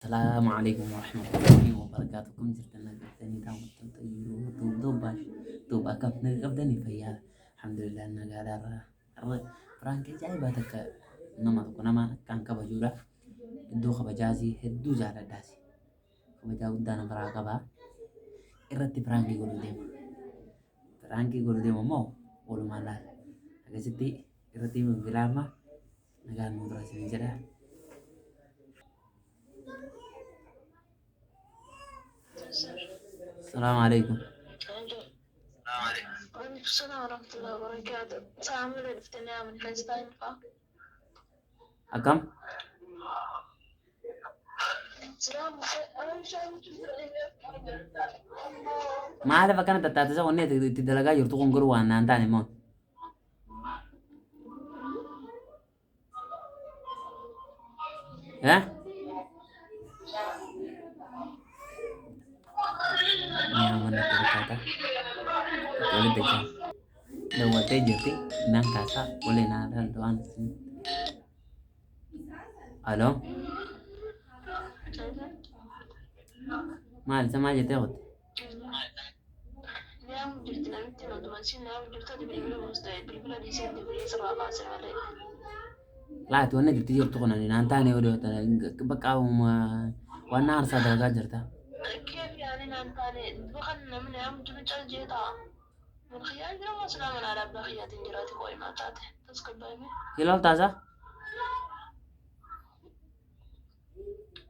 Salaamu alaikum warahmatullahi wabarakaatuh. Akkam jirtan nagartanii daawwattoota YouTube Dubbaash Duuba akkam naga qabdanii fayyaa alhamdulillah nagaadha irra irra piraankii ajaa'ibaa takka nama tokko nama akkaan kabajuudha. Iddoo kabajaasii hedduu jaaladhaasi. Kabajaa guddaa na biraa qaba. Irratti piraankii godhuu deema. Piraankii godhuu deema immoo walumaa laala. Akkasitti irratti bilbilaama. Nagaan nuu tura isin jedha. Salaamu alaikum. Waalaikumsalam warahmatullahi wabarakatuh. Saamila dhuftanii amin FaceTime faa. Akkam? Maaliif akkana tattaatisa wanni ati itti dalagaa jirtu kun garuu waan naan taane immoo. Eh? Nyaman natti fakkaata. Walitti dachaa. Dawwattee jirti. Naan kaasaa waliin haa ilaallu waan isin. Aloo? Maal isa maal jettee qotte? Naamu jirti namitti oduma isin naamu jirtu ati bilbila buuste bilbila dhiisee bilbila sirraa kaase malee. Laati wanni itti jirtu kun ani naan taane yoo dhiyoota bakka waan na aarsaa dalagaa jirta. Keef yaani naan taane bakan namni naamu jiru cal jee ta'a. Min kiyyaa jira moo silaa mana haadha abbaa kiyyaatiin jiraate qo'i maal taate tasgabbaa'ime. Hilaal taasaa?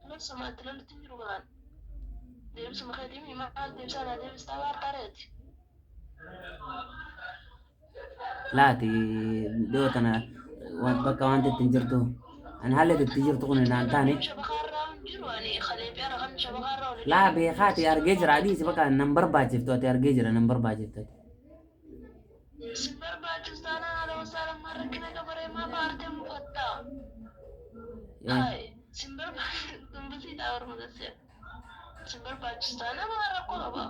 Labsuma itti lolutti hin jiru kanaan. Deebisuma keetii maal deebisaa naa deebistaa baartaa reeti. Laati dhiyoo tana bakka wanti itti hin jirtu. Ani haalli itti jirtu kun naan taane. Shabakaarraa hin jiru ani kalee fi kan shabakaarraa oli. Laa beekaati argee jira adiisi bakka nan barbaachiftu ati argee jira nan barbaachiftu ati. Si barbaachisu taanaan haala wasaalammaa rakkina qabaree maa baartee mufattaa? Hayi sin barbaachisu dumbisiidhaa hormudasee. Sin barbaachisu taanaan maal rakkoo qaba?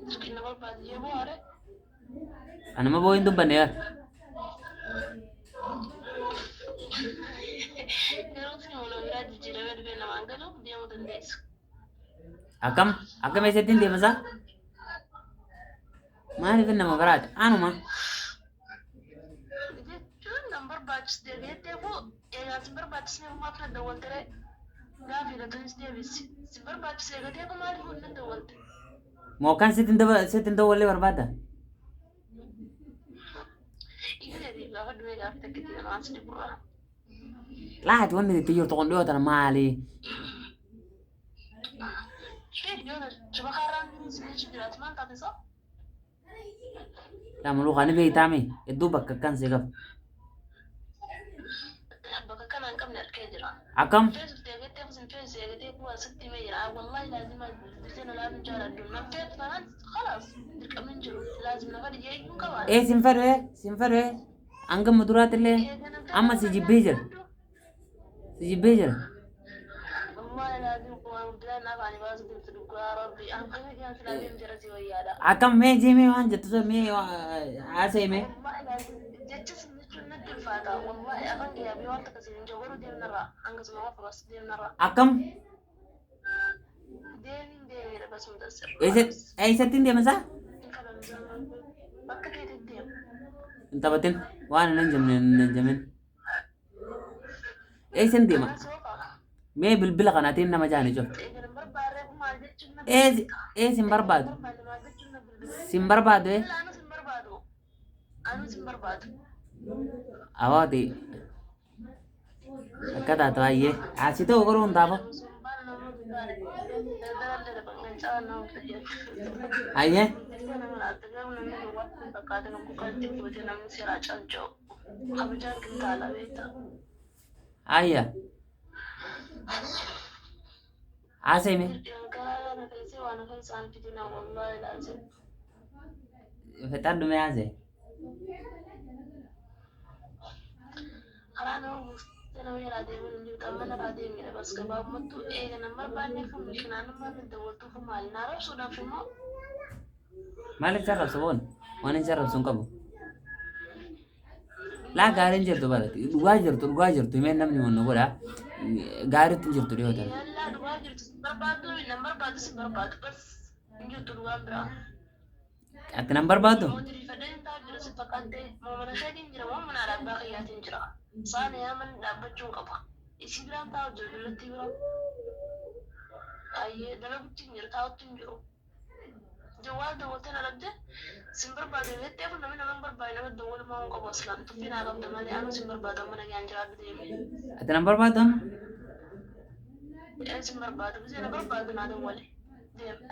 Dirqina barbaadu jee bu'aare. Anuma boo hin dubbanne yaa. Garuu si mana biraa jijjiiramee dhufee namaan galu deemuu dandeessu. Akkam akkam eessatti hin deemasaa? Maaliif nama biraati? Anuma. Jechuun nan barbaachiste jettee koo eegaa sin barbaachisne maaf na dawwaltere gaafii latuunis deebisi. Sin barbaachise eegatee koo maaliif na dawwalte? Moo kan sitti hin dawwallee barbaadda? Ifi gaafa dhumee gaafa takkitti namaan si dhiburraa. Laati wanni itti jirtu kun dhiyoo tana maali? Lama lukaa ni beektaami hedduu bakka akkan si qabu. Bakka kana hin qabne arkee jira. Akkam? Feesuuf eegattee sin feesu eegatee kuwa sitti himee jira. Wallahi laazima dursee na laaluun jaaladhu. Nan feetu taanaan khalaas dirqamni hin jiru. Laazim nafa dhiyyee iyyuu hin qabaadha. Ee sin fedhu ee sin fedhu ee hanga muduraatillee amma si jibbee jira. Si jibbee jira. Wallahi laazim waan guddinaan afaanii baasu jirtu dhugaa rabbi. Amma dhiyaatu laazim jira si wayyaadha. Akkam mee jee mee waan jettu sun mee haasa'e mee. Wallahi laazim jecha sin jechuun natti ulfaata. Wallahi afaan kiyyaa fi waan takka sin hin jiru garuu deemnarraa hangasuma qofa bas deemnarraa. Akkam Deemiin deemiidha bas mudassir. eessatti hin deemasaa? Bakka keetitti deemu. Hin taphatin waan hin jemne hin jemin. Eessan deema? Mee bilbila kanaatiin nama jaani cufte. Ee ee sin barbaadu. Sin barbaadu ee. Awaati akka taatu baay'ee. Asi ta'u garuu hin taafo. Ayyee. Ayya. Haasa'e mee. Fixadhu mee haasa'e. Karaa nama buustee nama jalaa deemuun hin jirtu amma narraa deemidha bas gabaabumattuu eega nan barbaanne kun mishinaan amma nan dawwaltuuf maali na arrabsuudhaaf immoo. Maaliif si arrabsa boon? Waan hin arrabsu hin qabu. Laa gaariin jirtu bara dhugaa jirtu dhugaa jirtu himee namni wanna godha. Gaariitti hin jirtu dhiyoo tana. Yallaa dhugaa jirtu sin barbaaddu nan barbaadu sin barbaadu bas hin jirtu dhugaan biraa. Ati nan barbaaddu? Moo diriirfadhee taa'u jira si fakkaattee moo mana isheetiin jira moo mana haadha abbaa kiyyaatiin jira. Isaan yaaman dhaabbachuu hin qaba. Isii biraan taa'u jira dullattii bira. Ayyee dalagutti hin jiru taa'utti hin jiru. Jawwaal dawwaltee na dhabde sin barbaadu jettee kun namni nama hin barbaade nama dawwalumaa hin qabu aslaan tuffii naa qabda malee anuu sin barbaadu amma nagaan jiraadhu deeme. Ati nan barbaaddu amma? Ee sin barbaadu gisee na barbaadu naa dawwale deeme.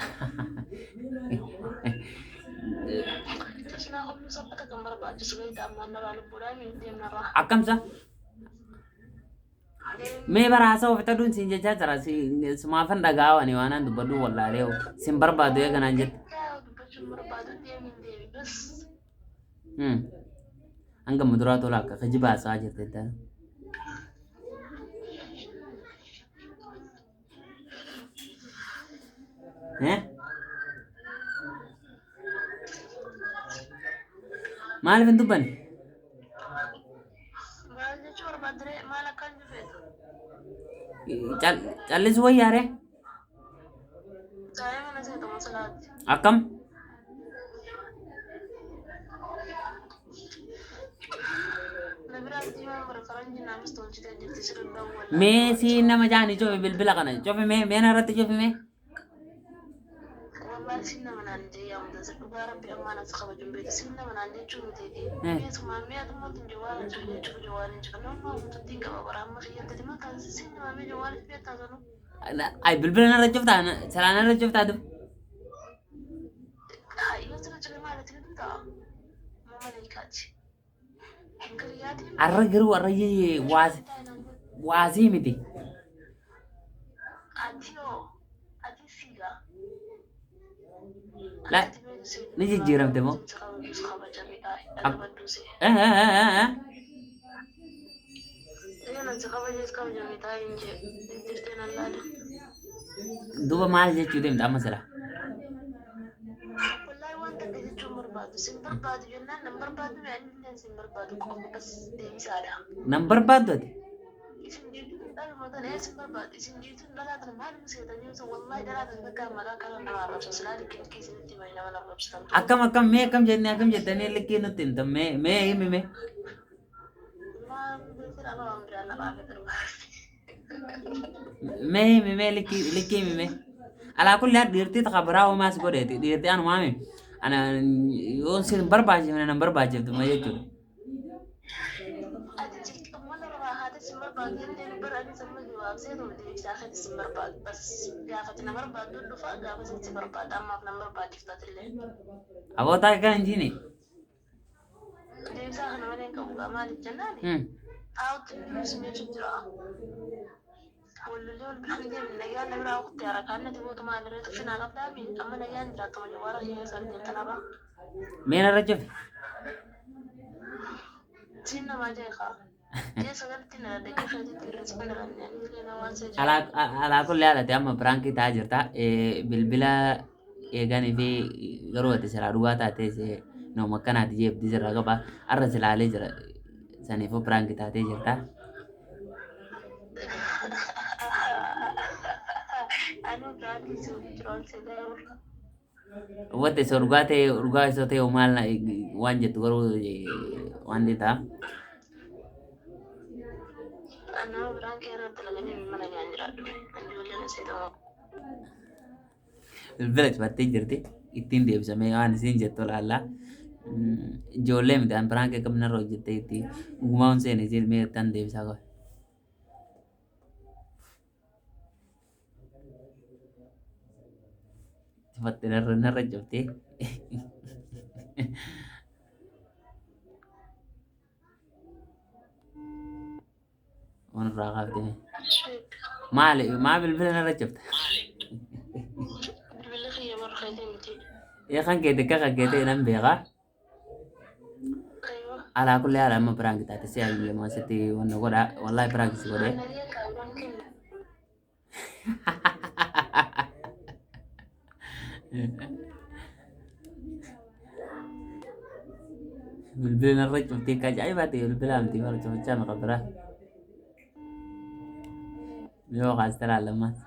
Tasnaa humni sabbata kan barbaachisu beekta ammaan narraa lubbuudhaan deemnarraa. Akkamsa? Mee bara haasawa fixadhuun siin jechaa jira. Sumaafan dhaga'aa ani waan an dubbadhu wallaalee sin barbaadu eega naan jette. Dubbachuun barbaadu deemin deemi bas. Hanga muduraa tola akka kijiba haasawaa jirte itti. Eh? Maaliif hin dubbanne? Maal jechuu barbaadde maal akkaan jufeetu? Callisu wayyaare? Taa'ee mana seeta masalaatti. Akkam? Na biraa diimaan bara faranjii naamis tolchitee jirti sirrii wallaahi. Mee si nama jaani cufi bilbila kana cufi mee mee narratti cufi mee. Wallahi sin nama naan jee yaa mudaasir dhugaa rabbi ammaan as kabajuun beeku sin nama naan jechuu miti. Meesumaa mi'a tummoon jawwaala cufi jechuuf jawwaala hin cufa nama guututti hin qaba bara amma kiyyatti mataan sin nama mee jawwaala fi taasanu. Ay bilbila narra cuftaa silaa narra cuftaa du. Yoo sirra cufe maal ati gidduu ta'a? Moo maleekaati? Arra garuu arra waasii miti. Ati hoo ati siigaa. La ni jijjiiramte moo? Eh eh eh eh. Duuba maal jechuu deemta amma sila? Wallahi waan takka jechuun barbaadu sin barbaadu jennaan nan barbaadu ani sin barbaadu qofa bas deebisaadha. Nan barbaaddu ati? Isin jiituun dhaluma tana ee sin barbaadu isin jiituun dhalaa tana maal seetanii osoo wallahi dhalaa tana takka maqaa kana nama arrabsa silaa likkii likkii isinitti himanii nama arrabsitan. Akkam akkam mee akkam jennee akkam jettanii likkii nutti himtan mee mee himi mee. Maal beeksisa nama waan biraan nama afeetu Mee himi mee likkii likkii himi mee. Alaa kulli haal dhiirtii taka biraa homaas godheeti dhiirtii anumaa mi ana yoon sin barbaachifne nan barbaachiftu ma jechuudha. Ati jalqabuma narraa haati sin barbaadu jettee bara ani samma gabaabsee tolu deebisaa keeti sin barbaadu bas gaafati na barbaaddu dhufa gaafa sin si barbaada ammaaf nan barbaachiftatillee. Abootaa akka hin jiine. Deebisaa kana malee hin qabu gaa maaliif jennaan taa'utti sin jechuun jira. Wallollee wal biraan deemne nagaan na biraa kutte harakaan nati gootu maalirree tuffinaa qabdaami amma nagaan jiraattu malee waan keessa argattanarra. Mee narra cufi. Siin namaa jeeqa. Jee sagalitti na dhaqee keetitti irra sin dhalanne ani illee na waan see Alaa alaa kulli haal ati amma piraankii ta'aa jirta. Bilbila eeganii fi garuu ati silaa dhugaa taatee nama akkanaati jeebdii sirraa qaba. Arra silaalee jira. Saniifuu piraankii taatee jirta. Anuu biraankii si hojii jira ol see garuu. Wante isa dhugaa ta'e dhugaa isa ta'e maal waan jettu garuu waan ni ta'a. Nama biraankii irratti dalaganii mana gaan jiraadhu. Ijoolleen asii ta'u. Bilbila cufattee jirti. Ittiin deebisamee waan isiin jettu laallaa. Ijoollee miti an piraankii akkam narra hojjettee itti dhugumaa hin seene isiin mee ittaan deebisaa qaba. Cufatte narra narra cuftee. Waan irraa kaaftee. Maali maa bilbila narra cufte? Bilbilli kiyya bara keetii miti. Ee kan keete akka kan keete nan beekaa. Aywa. Alaa kulli haala amma piraanki taate si ayyuu asitti wanna godha wallahi piraanki si godhee. Nagee kaawwan kenna. Bilbila narra cuftee akka ajaa'ibaa ta'e bilbila miti bara cufachaa meeqa biraa. Yoo kaastee laallammaas.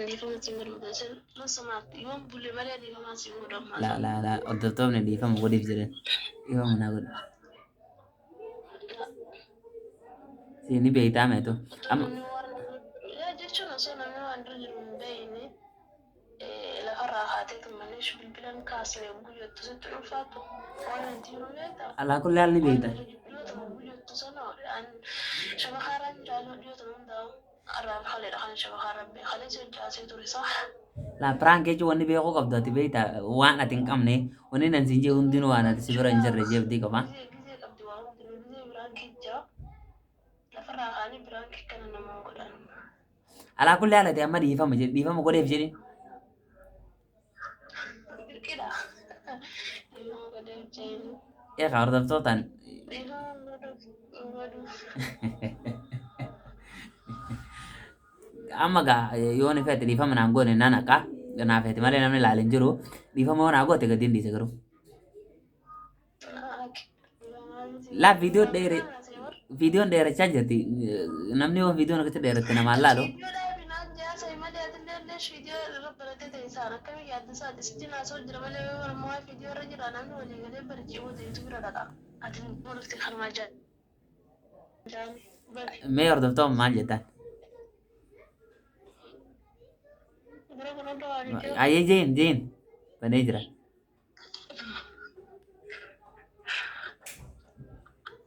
Dhiifama siin godhu samaatti yoon bulle malee dhiifama siin godhu ammaa. Laa laa laa, hordoftoonni dhiifama godhiif jedhan. Dhiifama naa godhi. Si ni beektaa meetu. Amma Jechuun osoo namni waan dura jiru hin beekne lafarraa kaatee tummaneesh bilbilan kaasne guyyattu sitti ulfaatu waan hin jiru beektaa. Alaa kulli haal ni beekta. Guyyattu sana shabakaarraan jaaluu dhiyootu hundaa'u arraan haleedha kan shabakaarra beekalee hojjaasee ture sax. Laa, prank jechuun wanni beekuu qabdu ati beektaa waan ati hin qabne, wanni nan siin jee hundinuu waan ati si bira hin jirre jeebdii qaba. Gizee gizee qabdi waa hundinuu, gizee biraankii jira. Lafarraa kaanii biraankii kana namaan godhan. Alaa kulli haal ati amma dhiifama jedhi, dhiifama godheef jedhi. Dirqidha. Dhiifama godheef jeeni. Eegaa hordoftootaan. Dhiifama godhuuf godhuuf. Amma gaa yoo ni feete dhiifama naan goone nan haqa. Naa feete malee namni ilaale hin jiru. Dhiifama yoo naa goote gadi hin dhiise garuu. Laa, viidiyoo dheere, viidiyoon dheerachaa jirti. Namni yoo viidiyoon akkasitti dheeratte namaan laalu. Viidiyoo dhaabi naan jaasai malee ati illee illee viidiyoo irra baratee ta'e isaan akkamii yaadda isaati sitti naasoo jira malee yoo mormaa viidiyoo irra jira namni walii galee barjii wajjin bira dhaqa. Ati mul'ifti kanumaa jaani. Mee hordoftoon maal jettan? Bira kun hunda waa viidiyoo. Ayyee jeen jeen banee jira.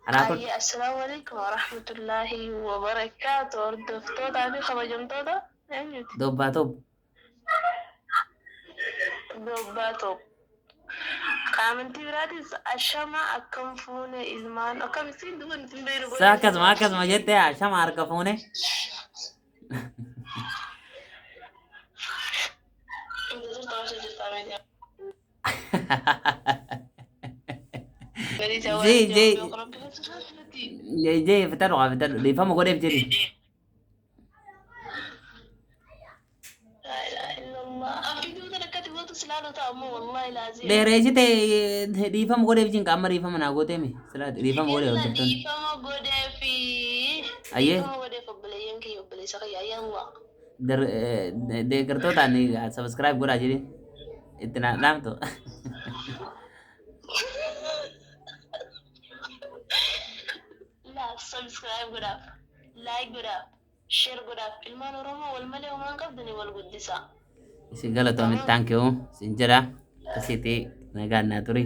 Alaa kun Ayyee, assalaamu alaikum warahmatullaahi wabarakaatu, hordoftootaa fi kabajamtoota eenyuti? Dobbaa toob. Dobbaa tokko. Qaamantii biraatis ashama akkam fuune ilmaan akkam isiin duba nuti hin beeknu. Sa akkasuma akkasuma jettee shama harka fuune. Jirta osoo jirta meetii. Jee jee jee, fitadhu haa fitadhu, dhiifama godheef jedhi. Dheereessite dhiifama godheef jinqa, amma dhiifama naa gooteemi silaa dhiifama godhe hordoftoonni. Dhiifama godheefi. Ayyee. Dhiifama godheef obboleeyyan kiyya, obboleessa kiyya ayyawwa. Deeggartootaan subscribe godhaa jedhi itti naa dhaamtu. Laa, subscribe godhaaf, like godhaaf, share godhaaf, ilmaan Oromoo wal malee homaan qabdani wal guddisaa. Isin galatoomi, thank you sin jedha, akkasitti nagaan naa turi.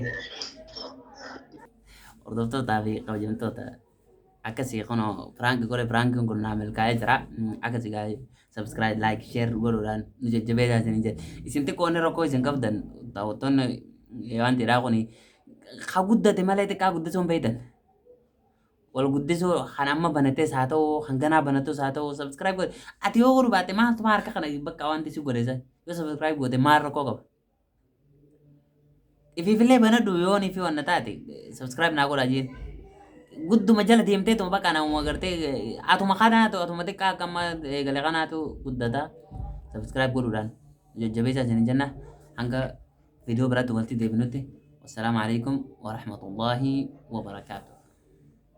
Hordoftootaa fi kabajamtoota, akkasii kunoo prank godhe, prankiin kun naa milkaa'ee jira. Akkasii gaa subscribe, like, share godhuudhaan nu jajjabeessaa isin jedha. Isin xiqqoonni rakkoo isin qabdan daawwattoonni waan jedhaa kuni ka guddate malee xiqqaa guddisuu hin beektan. Wal guddisuu kan amma banates haa ta'u, kan ganaa banatus haa ta'u, subscribe godhe. Ati yoo godhu baatte maaltu harka kana bakka wanti si godhe san yoo subscribe goote maal rakkoo qaba? Ifiifillee banadhu yoo ni fi wanna taate subscribe naa godhaa jeen. Gudduma jala deemteetuma bakka namuma gartee atuma kanaatu atuma xiqqaa akka amma eegale kanaatu guddata. Subscribe godhuudhaan jajjabeessaa isin jenna, hanga viidiyoo biraatti walitti deebinutti. Wassalaamu alaikum warahmatullaahi wabarakaatuh.